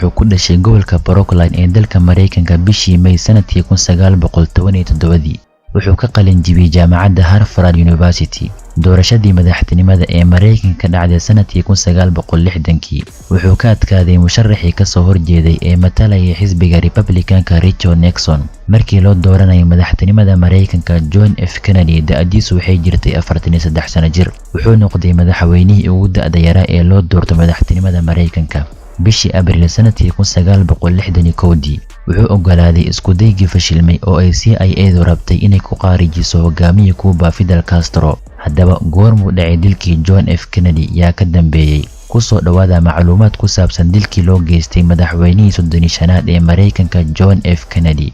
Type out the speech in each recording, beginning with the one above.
Wuxuu ku dhashay gobolka Brooklyn ee dalka Mareykanka bishii May sanadkii 1917dii. Wuxuu ka qalin jibiyey jaamacadda Harvard University. Doorashadii madaxtinimada ee Mareykanka ka dhacday sanadkii 1960kii, wuxuu ka adkaaday musharaxii kasoo horjeeday ee matalayay xisbiga Republicanka, Richard Nixon. Markii loo dooranayay madaxtinimada Mareykanka, John F Kennedy da'diisu waxay jirtay 43 sano jir. Wuxuu noqday madaxweynihii ugu da'da yaraa ee loo doorto madaxtinimada Mareykanka. Bishii Abriil sanadkii 1961dii, wuxuu ogolaaday iskudaygii fashilmay oo ay CIA-du rabtay inay ku qaarijiso hogaamiyii Cuba, Fidel Castro. Haddaba, goormuu dhacay dilkii John F Kennedy? Yaa ka dambeeyey? Kusoo dhawaada macluumaad ku saabsan dilkii loo geystay madaxweynihii 35aad ee Mareykanka, John F Kennedy.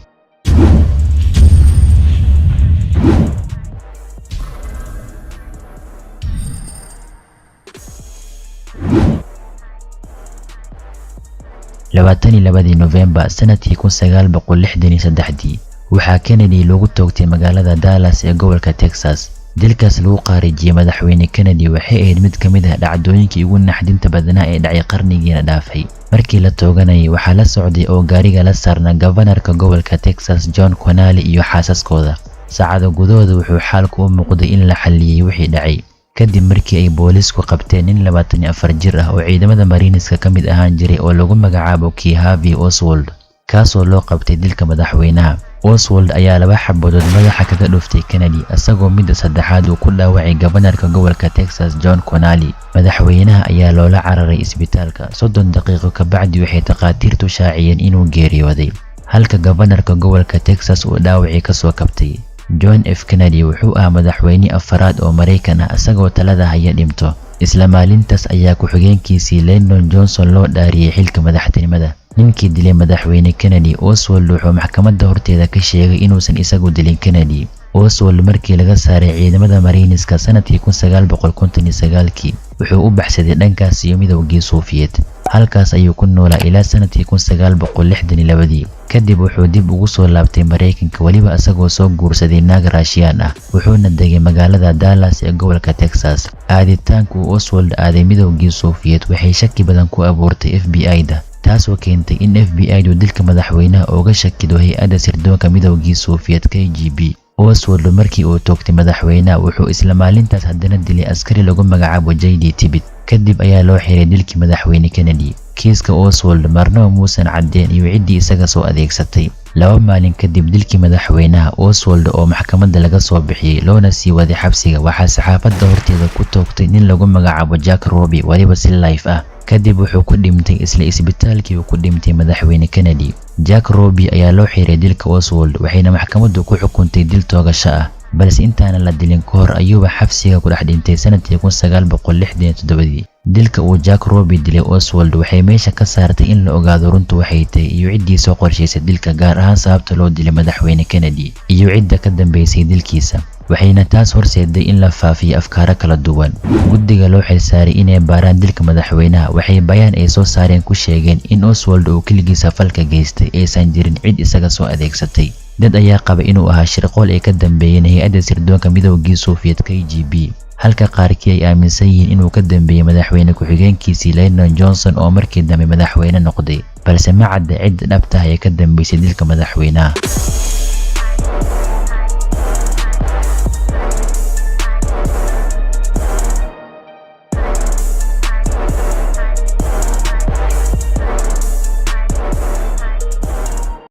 22dii Nofembar sanadkii 1963dii, waxaa Kennedy loogu toogtay magaalada Dallas ee gobolka Texas. Dilkaas lagu qaarijiyey madaxweyne Kennedy waxay ahayd mid ka mid ah dhacdooyinkii ugu naxdinta badnaa ee dhacay qarnigiina dhaafay. Markii la tooganayay, waxaa la socday oo gaariga la saarnaa gafanarka gobolka Texas, John Connally, iyo xaasaskooda. Saacado gudahooda wuxuu xaalku u muuqday in la xalliyey wixii dhacay, kadib markii ay boolisku qabteen nin 24 jir ah oo ciidamada Mariiniska ka mid ahaan jiray oo lagu magacaabo Key Harvey Oswald, kaasoo loo qabtay dilka madaxweynaha. Oswald ayaa laba xabadood madaxa kaga dhuftay Kennedy, isagoo midda saddexaad uu ku dhaawacay gafanarka gobolka Texas, John Connally. Madaxweynaha ayaa loola cararay isbitaalka. 30 daqiiqo kabacdi waxay takhaatiirtu shaaciyeen inuu geeriyooday, halka gafanarka gobolka Texas uu dhaawacii kasoo kabtay. John F Kennedy wuxuu ahaa madaxweyne afaraad oo Maraykan ah isagoo talada haya dhinto. Isla maalintaas ayaa ku-xigeenkiisii Lyndon Johnson loo dhaariyey xilka madaxtinimada. Ninkii dilay madaxweyne Kennedy, Oswald, wuxuu maxkamadda horteeda ka sheegay inuusan isagu dilin Kennedy. Oswald markii laga saaray ciidamada Mariiniska sanadkii 1959kii, wuxuu u baxsaday dhankaas iyo Midowgii Suufiyeed. Halkaas ayuu ku noolaa ilaa sanadkii 1962dii. Kadib wuxuu dib ugu soo laabtay Mareykanka, weliba isagoo soo guursaday naag Raashiyaan ah, wuxuuna degay magaalada Dallas ee gobolka Texas. Aaditaanku uu Oswald aaday Midowgii Suufiyeed waxay shaki badan ku abuurtay FBI-da, taasoo keentay in FBI-du dilka madaxweynaha uga shakido hay-adda sirdoonka Midowgii Suufiyeed, KGB. Oswald markii uu toogtay madaxweynaha, wuxuu isla maalintaas haddana dilay askari lagu magacaabo J.D. Tippit. Kadib ayaa loo xiray dilkii madaxweyne Kennedy. Kiiska Oswald marnaba muusan caddeen iyo ciddii isaga soo adeegsatay. 2 maalin kadib dilkii madaxweynaha, Oswald oo maxkamadda laga soo bixiyey loona sii waday xabsiga, waxaa saxaafadda horteeda ku toogtay nin lagu magacaabo Jack Ruby, weliba si live ah. Kadib wuxuu ku dhintay isla isbitaalkii uu ku dhintay madaxweyne Kennedy. Jack Ruby ayaa loo xiray dilka Oswald, waxayna maxkamaddu ku xukuntay dil toogasho ah, balse intaana la dilin ka hor ayuuba xabsiga ku dhex dhintay sanadkii 1967dii. Dilka uu Jack Ruby dilay Oswald waxay meesha ka saartay in la ogaado runtu waxay tahay iyo ciddii soo qorshaysay dilka, gaar ahaan sababta loo dilay madaxweyne Kennedy iyo cidda ka dambeysay dilkiisa, waxayna taas horseeday in la faafiyo afkaaro kala duwan. Guddiga loo xilsaaray inay baaraan dilka madaxweynaha waxay bayaan ay soo saareen ku sheegeen in Oswald uu keligiisa falka geystay, aysan jirin cid isaga soo adeegsatay. Dad ayaa qaba inuu ahaa shirqool ay ka dambeeyeen hay-adda sirdoonka Midowgii Suufiyeed, KGB, halka qaarkii ay aaminsan yihiin inuu ka dambeeyey madaxweyne ku-xigeenkiisii Lyndon Johnson oo markii dambe madaxweyne noqday, balse ma cadda cidda dhabta ah ee ka dambeysay dilka madaxweynaha.